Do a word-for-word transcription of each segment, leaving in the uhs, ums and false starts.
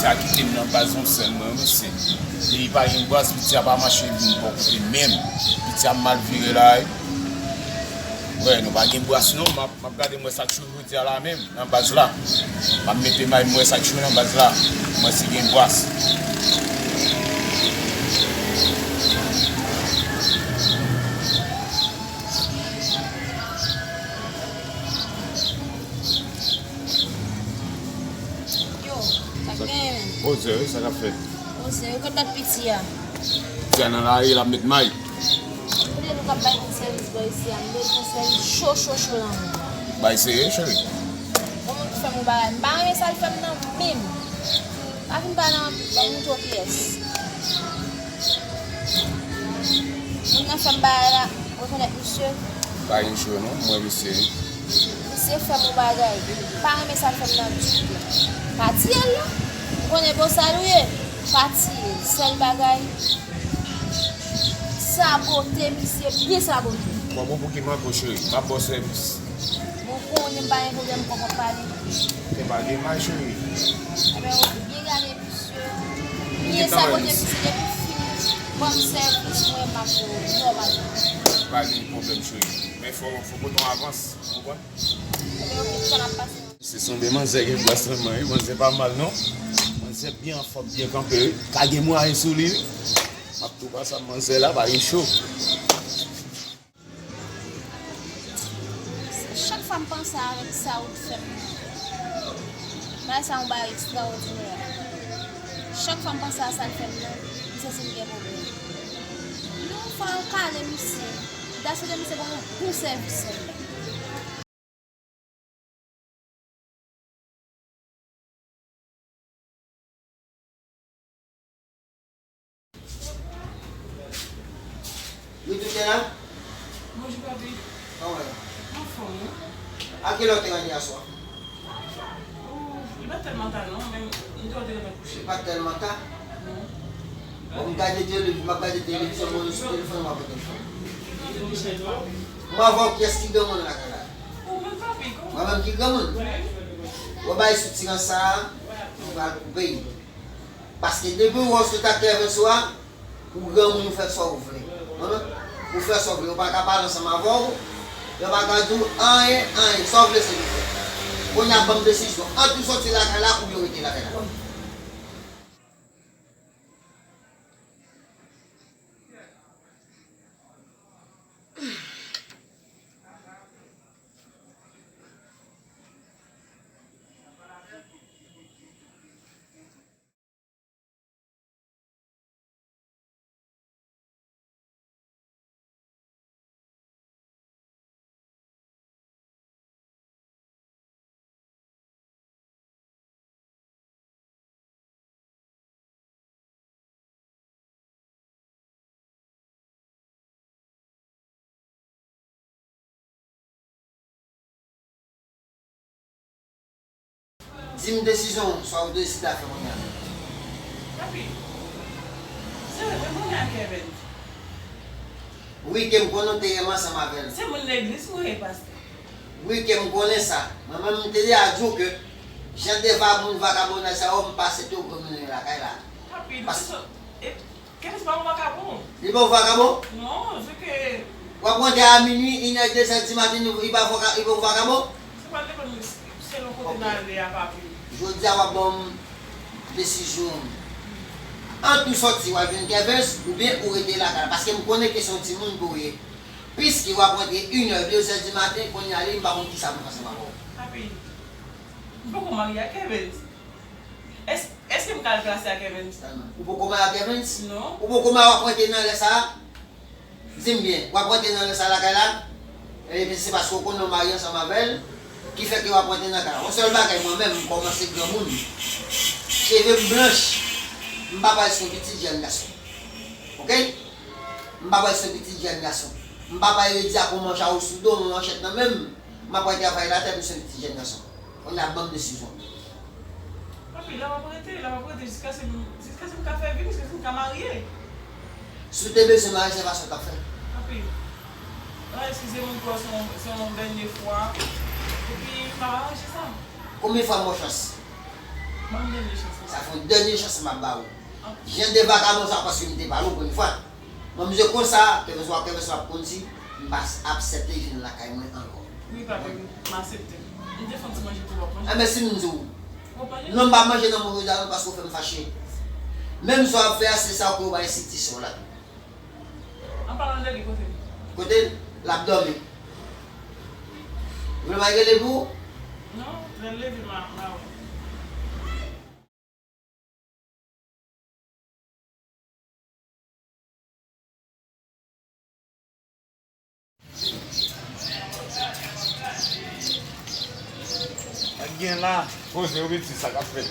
Ka kite m nan baz yon sèl mwen, wi, mesye. Depi pa gen bras, piti a pa mache vin bò kote menm. Piti a mal vire la, wi. Wè, nou pa gen bras non, m ap, m ap gade m wè sa k cho jodi a la menm, nan baz la. M ap mete may m wè sa k cho nan baz la. M wè si gen bras. Yo, sa k genyen menm? Poze, wi, sa k ap fèt? Poze, yo kontak piti a. Piti a nan lari, l ap met may. Kote nou k ap bay moun sèvis bò isi a, m bezwen sèvis cho, cho, cho nan moun. Bay serye, cheri. Yon moun ki fè m yon bagay, m pa renmen sa l fè m nan menm. Pa vin pale anpil, ban m montre w kiyès. Moun nan fè m bagay la, rekonèt misye. Pa gen cho non, m wè misye. Misye fè m yon bagay, m pa renmen sa l fè m nan ditou. Pa tiye l non. Ou konnen bon sa l ou ye, pa tiye l. Sèl bagay, sabote misye, byen sabote. Kòman pou ki manke w cheri, m ap ba w sèvis. Bon, konnen m pa gen pwoblèm kòman pale. Se pa gen may cheri. Ebyen, ok, byen gade misye. Byen sabote misye depi w fin ban m sèvis mwen m ap nòmalman. Pa gen pwoblèm cheri. Men fò, fò pote yon avans, ou konprann? Ebyen, ok, sa n ap pase. Se sonde manzè gen bras nan men, wi, manzè pa mal non. Manzè byen anfòm, byen kanpe, wi. Ka gen mwayen sou li, wi. M ap tou pase manzè la, pa gen cho. Chak fwa m panse avèk sa ou t fè m nan. Bagay sa yon bagay ekstraòdinè. Chak fwa m panse a sa l fè m nan, m santi m gen pwoblèm. Yon fwa yo kale misye, m ta swete misye ban m yon bon sèvis sèlman. Wi, tout la? Bonjou, papi. Kòman w ye? Anfòm, wi. A kilè w te rantre aswè? Oh, li pa t tèlman ta non, men m te wè w te gentan kouche. Li pa t tèlman ta? Non. Bon, m gade tele, m ap gade televizyon, mwen sou telefòn, m ap telefòn. Mwen avè w, kiyès ki granmoun lakay la? Ou menm, papi, kòman? Mwen menm ki granmoun? Wi. Ou wè bagay soutirans sa a, m pral koupe l. Paske depi ou wè w sou tak Kervens ou a, ou granmoun, ou fè sa w vle. Konprann? Ou fè sa w vle, yo pa ka pale ansanm avè w, yo pa ka di w anyen, anyen, sa w vle se li fè. Kounye a ban m desizyon, ant ou sòti lakay la oubyen w rete lakay la. Di m desizyon w, sa w deside a fè kounye a. Papi, se vre, mwen renmen ak Evans. Wi, ke m konnen w te renmen ansanm avè l. Se moun legliz mwen ye, pastè. Wi, ke m konnen sa. Mwen menm, m te deja di w ke jan de va-, moun vagabonnaj sa yo, m pa aksepte w granmoun yo lakay la. Papi, nou te sot. Kenneth pa yon vakabon. Li pa yon vakabon? Non, se ke w ap rantre a minui, inè, dezè di maten, li pa vaka-, li pa yon vakabon? Se pa depann selon kote n ale a, papi. Jodi a, w ap ban m desizyon an. Ant ou sòti, w al jwenn Kevens, oubyen ou rete lakay la. Paske m konnen ke se yon timoun ke w ye. Piske w ap rantre inè, dezè di maten, kounye a li, m pa konn kisa pou fè ansanm avè w. Papi, m poko marye ak Kevens. Èske, èske m ka al klase ak Evans? Ou poko marye ak Evans? Non. Ou poko marye, w ap rete nan lè sa a? Di m byen, w ap rete nan lè sa a lakay la? Ebyen, se paske w konnen w marye ansanm avè l, ki fè ke w ap rete nan kay la. Yon sèl bagay, mwen menm, m kòmanse granmoun. Cheve m blanch, m pa pral sou pitit jèn gason. Oke? M pa pral sou pitit jèn gason. M pa pral redi ak yon manch a ou sou do m, yon manchèt nan men m. M ap pral travay latè pou sou pitit jèn gason. Kounye a ban m desizyon. Papi, la m ap rete, la m ap rete jiskaske m, jiskaske m ka fè vi, jiskaske m ka marye. Si w te bezwen marye, se pa sa w t ap fè. Papi, ah, eskize m ankò, se yon, se yon dènye fwa. Epi, m ap aranje sa. Konbyen fwa m wè chans? Sa fè yon dènye chans m ap ba ou. Jan de vakabon sa, paske m te pale w premye fwa. Mwen, msye konsa, kèlkeswa, kèlkeswa ap konn si m pa aksepte vin lakay mwen ankò. Wi, papi, m aksepte. M te fè yon ti manje pou w ap manje. Enben, si m di w, non, m pa manje nan move dan, paske w fè m fache. Menm sa w ap fè a, se sa w ap bay siti sou la. An palan de li, kote l? Kote l? L ap dòmi. Ou vle m al rele pou ou? Non, lè l leve, m a, m a wè. Sa k gen la? Poze, wi, pitit, sa k ap fèt?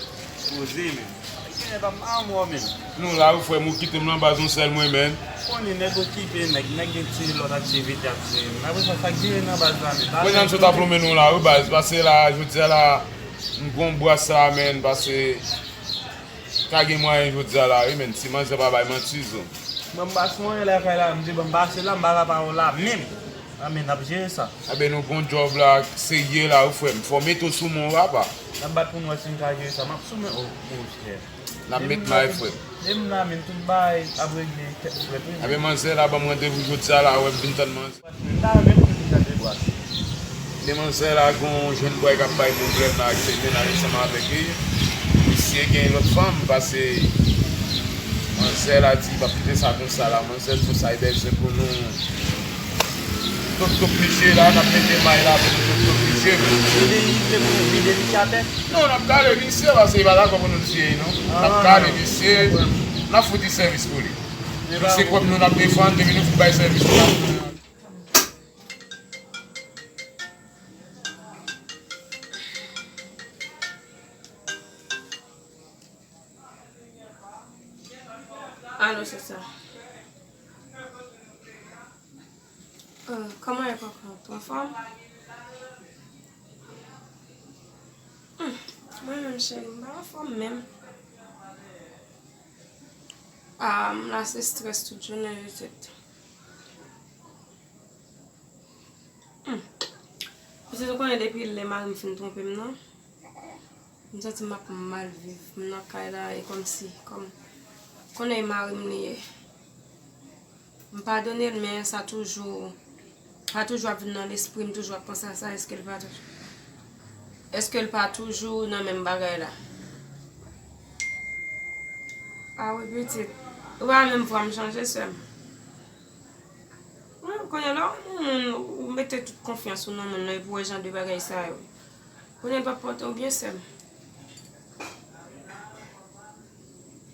Poze, men. Sa k gen, pa m pa anmò, men. Nou la, wi, frè m, ou kite m nan baz yon sèl mwen, men. Konnen nèg okipe, nèg, nèg gen ti lòt aktivite ap jere, men. Apre sa, sa k gen nan baz la, men? Kounye a m sot ap lonmen nou la, wi, baz. Pase la, jodi a la, m gon bras la, men. Pase, ka gen mwayen jodi a la, wi, men. Ti manzè pa bay manti, zo. Ban m pase mwen lakay la, m di ban m pase la, m pa la pawòl la, menm. Anben, n ap jere sa. Anben, nou gon djòb la, serye la, wi, frè m. Fò w mete w sou men w, papa. N ap bat pou n wè si n ka jere sa. M ap sou men w, monchè. N ap met may, frè m. Depi m la, men tout bagay ap regle tèt frèt, wi. Anben, manzè la ban m randevou jodi a la, wè m vin tann manzè. M ta renmen pou nou gade bwa. Demanzè la gon jèn bòy k ap bay pwoblèm la aktyèlman, n al ansanm avèk li. Misye gen lòt fanm, pase manzè la di l p ap kite sa konsa la. Manzè di nou sa e bèzwen pou nou. Top, top, misye la, n ap mete may la pou nou, top, top, misye. Vide, vide, vide misye atè? Non, n ap kale misye, pase li pa dakò pou nou tiye li, non. N ap kale misye, n ap fout li sèvis pou li. Nou se kòb nou n ap defann, depi nou fin bay sèvis nou. Alo, sista. Euh, kòman e, kòkòt? Ou anfòm? Hmm, mwen menm, cheri, m pa anfòm menm. Ah, m la se strès tout jounen, pitit. Hmm. Pitit, ou konnen depi lè mari m fin twonpe m nan, m santi m ap mal viv. M nan kay la, e kòmsi, kòm, konnen e mari m li ye. M padone l, men sa toujou, sa toujou ap vin nan lespri m, toujou ap panse a sa, èske l pa toujou, èske l pa toujou nan menm bagay la? Ah wi, pitit. Ou pa menm vwa m chanje, sè m. Wi, kounye a la, yon moun, ou mete tout konfyans ou nan moun nan, epi w wè jan de bagay sa yo. Kounye a l p ap pòte w byen, sè m.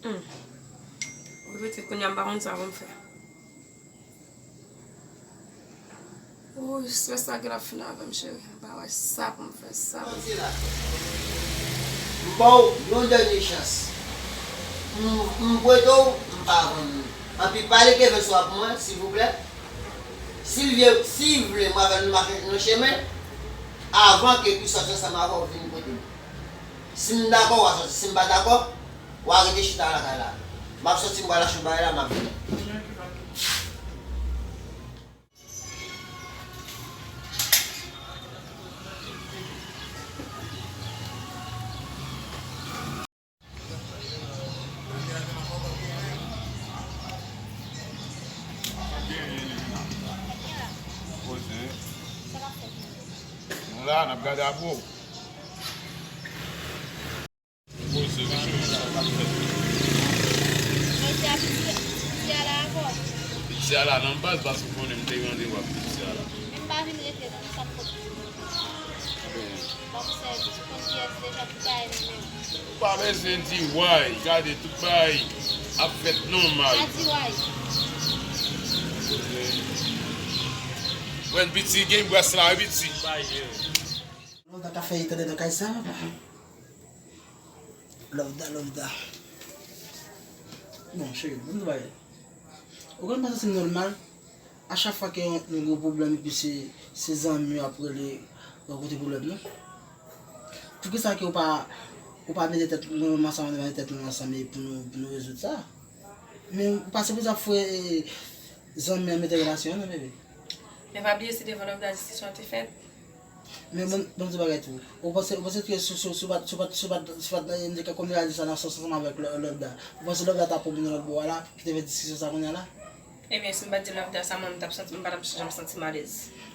Hmm. Wi, pitit, kounye a m pa konn sa pou m fè. Woy, strès la genlè ap fin avè m, cheri. M pa wè sa pou m fè, sa pou m fè. M ba w yon dènye chans. M, m prete w, m pa vann ou. Anpi pale ke vè sou ap mwen, silvouplè. Si l vle, si l vle, mwen avè l nou mache nan chemen. Avan ke li sòti ansanm avè w vin kote m. Si m dakò, w a sòti. Si m pa dakò, w a rete chita lakay la. M ap sòti, m pral achte yon bagay la, m ap vini. Poze. Nou la, n ap gade apre w. Poze, wi, cheri, sa k ap fèt? Mwen te ap di, piti a la avè w. Piti a la nan baz, paske w konnen m te gen randevou ak piti a la. Men m pa vin rete non, sa m pot pou ou. Bon. Ba m sèvis, ou konn kiyès deja, tout bagay nan men w. Ou pa bezwen di way, gade tout bagay ap fèt nòmal. Pa di way. Poze. Mwen piti, gen bras la, wi, piti. Bay, yo. Lòv da ka fè etènèl nan kay sa, papa. Lòv da, lòv da. Bon, cheri, ban m di w bagay. Ou konn pa santi m nòmal? A chak fwa ke yon, yon gwo pwoblèm, epi se, se zanmi yo ap rele pou kote pwoblèm nan. Poukisa ke ou pa, ou pa mete tèt nou ansanm, mete tèt nou ansanm e pou nou, pou nou rezoud sa? Men ou pa sipoze ap fouye, e, zanmi an mete relasyon an non, bebe. Men pa bliye se devan Lòv da diskisyon an te fèt. Men bon, bon, di bagay tou. Ou panse, ou panse ke si, si, si w pa t, si w pa t, si w pa t, si w pa t, eh, kòm nou di sa nan sans ansanm avèk Lo-, Lovda, ou panse Lovda t ap pran moun nan lòt bò a la, ki te fè diskisyon sa kounye a la? Ebyen, si m pa t di Lovda sa, mwen, m t ap santi, m pa t ap janm santi m alèz.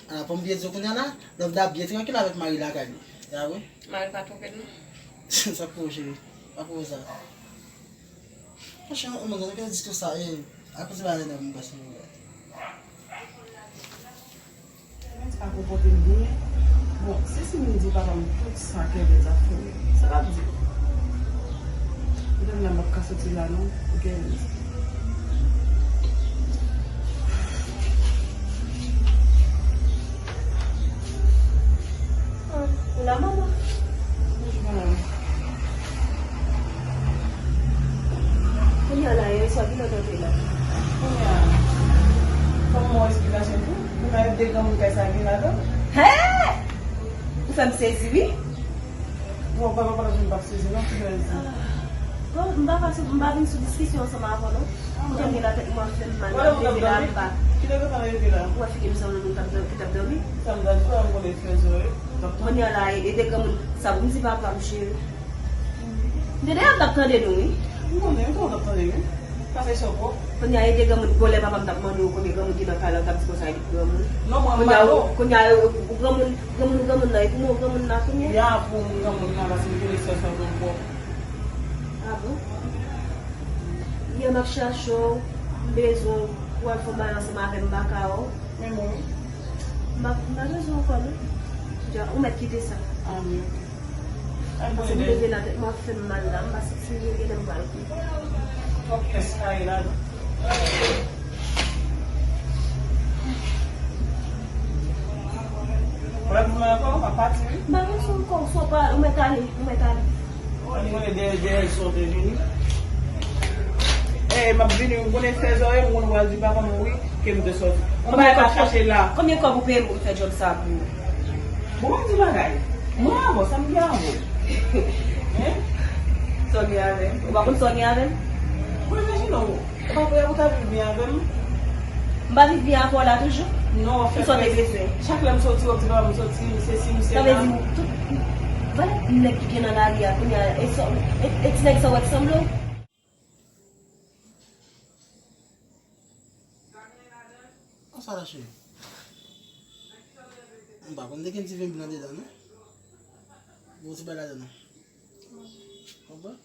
Ala, pou m byen di w kounye a la, Lovda byen trankil avèk mari lakay li. Ya wi. Mari pa twonpe l non. Sa pou w, cheri. Pa pou w sa. Franchman, mwen, mwen, mwen, diskisyon sa, eh, akoz bagay la, mwen, pa si mwen. Mwen di pa konpòte m byen. Bon, se si m di papa m tout sa Kevin ap fè m, sa l ap di? Mwen la m ap ka soti la non, pou Kevin. Ah, ou la, manman? Bonjou, manman. Kounye a la, yè swa, kilè w t antre la? Kounye a, fò m ba w esplikasyon tou. Kounye a, de granmoun kay sa gen ladan. Hè! Ou fè m sezi, wi. Bon, papa, papa, m pa sezi, non, ki sezi. Ah. Bon, m pa ka sou, m pa vin sou diskisyon ansanm avè w, non. Ah, m tande latèt mwen ap fè m mal, m ap leve la anba. Kilè w t ap leve la? Ou wè figi m sanble moun k ap dò-, ki t ap dòmi? Sa m ta di w, m konnen fè zòrèy. Kounye a la, e, e de granmoun, sa pou m di papa m, cheri. M te deyò, m t ap tande nou, wi. M konnen, m konnen w t ap tande, wi. Sa se sòpò. Kounye a, e de granmoun, bon, lè papa m t ap mande w konbyen granmoun ki nan kay la, w t ap di konsa, e de granmoun. Non, mwen, m pa non. Kounye a, ou, ou granmoun, granmoun, granmoun nan, e pou mwen, granmoun nan, kounye a. Ya, pou mwen, granmoun nan, paske m konnen sè sa, granmoun. Ah bon? Yè m ap chache w, m bezwen w pou w al fè yon bagay ansanm avè m, m pa ka wè w. Men mwen. M pa, m pa bezwen w ankò, non. Dja, ou mèt kite sa. Ah, men, ok. Paske m leve la, tèt mwen ap fè m mal la, m pa santi m byen, genlè m pral kouri. Twòp pyès kay la. Ou la pou mwen ankò, w ap pati, wi. M pa bezwen ankò, w sot pale, ou mèt ale, ou mèt ale. Ann konnen dèyè, dèyè sòt vini. Eh, m ap vini, m konnen fè zòrèy, m konnen w al di papa m wi, ke m te sòti. Ou pa ka chache la. Konbyen kòb ou peye m pou m fè djòb sa pou ou? Bon, m di bagay. Mwen avè w, sa m gen avè w? Hein? Sa w gen avè m? Ou pa konn sa w gen avè m? Mwen imajine w. Ou pa kwè ou ta viv byen avè m? M pa viv byen avè w la toujou? Non, w ap fè. Kisa w te bezwen? Chak lè m soti, w ap di papa m soti, m sesi, m sela. Sa vle di, tout valè nèg ki gen nan lari a, kounye a, e sa, e, e ti nèg sa w wè ki sanble w? Konsa la, cheri. M pa konn, te gen ti vin blan dedan, non? Bon, ti bagay ladan, non? Konprann?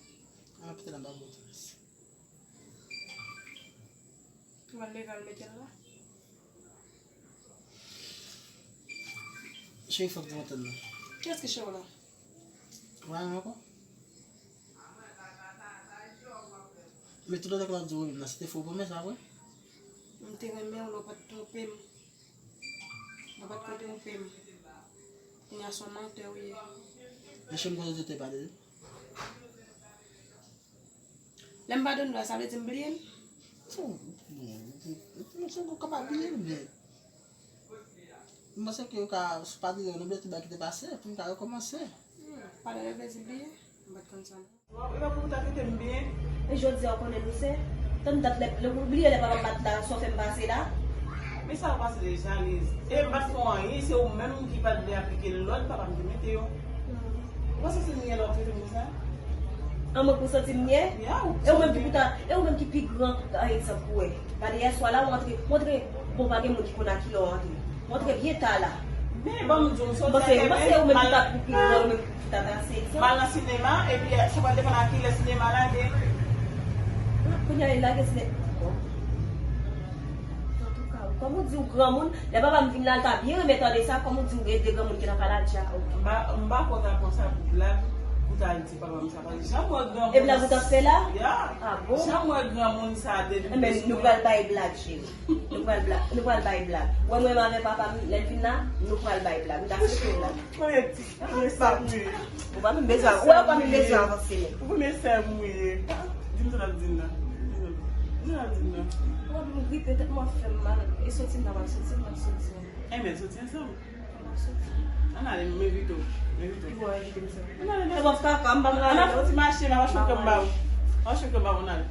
An, pete la, m pa bon. Ou al leve al mete l la. Cheri, fòk nou antann nou. Kiyès ki cheri w la? Ou pa renmen ankò? Men tout lòt nèg la ap di w renmen m nan, se te fo pwomès la vre? M te renmen w, non, w pa t twonpe m. Ou pa t ka twonpe m. Kounye a se yon mantè ou ye. Men cheri, m konnen ou te pale. Lè m padone w la, sa vle di m bliye l? Bon, bon, bon, se ou ka pa bliye l, men m panse ke ou ka, si w padone l, nou bliye tout bagay ki te pase, pou n ka rekòmanse. Hmm, padone vle di bliye? M pa t konn sa non. E pa pou ou ta trete m byen. E jodi a ou konnen nou sè? Tann dat lè, lè ou bliye lè papa m pa t la, sa w fè m pase la? Men sa yo pase deja, Liz. E m pa t fè w anyen, se ou menm ki pa t vle aplike lòd papa m te mete yo. Ou pa santi m nyè lè w ap trete m konsa? An mwen pou santi m nyè? Ya, ou santi m nyè. E ou menm ki pou ta, e ou menm ki pi gran, an egzanp, pou wè. Gade yè swa la, ou antre, ou antre, bon, pa gen moun ki konn a kilè w antre. Ou antre byen ta la. Men, ban m di w, m soti atè menm, m al, m al nan sinema, epi, eh, sa pral depann a kilè sinema lage. Ah, kounye a, li lage sinema. Bon. Antouka, kòm ou di w granmoun, lè papa m vin la, l ta byen renmen tande sa, kòm ou di w gen de granmoun ki nan kay la, dja, ok. M pa, m pa kwè w ta pran sa pou blag, pou w ta al di papa m sa, paske jan m wè granmoun. E blag ou t ap fè la? Ya. Ah bon? Jan m wè granmoun sa depi. Enben, nou pral bay blag, cheri. Nou pral bla-, nou pral bay blag. Ou wè mwen menm avè papa m, lè l vin la, nou pral bay blag. Ou ta sete la. Ou pa menm bezwen, ou wè ou pa menm bezwen avanse menm. Ou konnen sè m ou ye. Di m sa l ap di m nan. Di m sa l ap di m nan. Ou wè m gripe, tèt mwen ap fè m mal. E soti m ta pral soti, m pral soti. Enben, soti ansanm. Ann ale, m envite w. M envite w. Bon, envite m sèlman. Ann ale, ann ale. Ann ale, ann ale, yon ti mache, m ap achte kòb ba ou. M ap achte kòb ba ou, ann ale.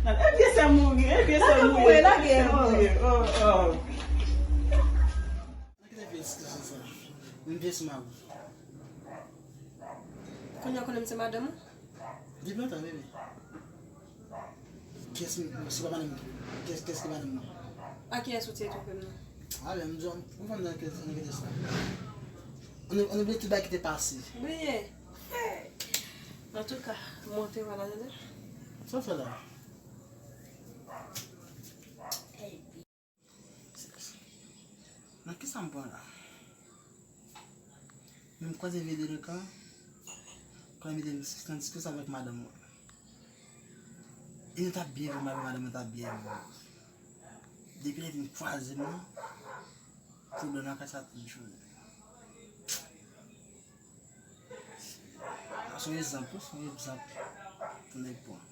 Ann ale. E vye sè mouri, e vye sè mouri, e vye sè mouri. Oh, oh. Kite vye ekspresyon sa. M vye sou mari w. Kounye a w konnen m se madanm ou? Depi lontan, bebe. Kiyès m, se pa madanm, kiyès, kiyès ki madanm mwen? A kiyès ou te twonpe m nan? Ale, m di w, m fanm nan kiyès, nan kiyès la. On, on oublie tout bagay ki te pase. Bliye. Antouka, monte wè la, tande. Sa w fè la? Nan kisa m pran la? Men m kwaze vye de rekan, kounye a mete m nan diskisyon avèk madanm mwen. E nou t ap byen viv, m avèk madanm mwen t ap byen viv. Depi lè vin kwaze m nan, pwoblèm nan ka sa tout jounen. Se yon egzanp, wi, se yon egzanp pou nèg pran.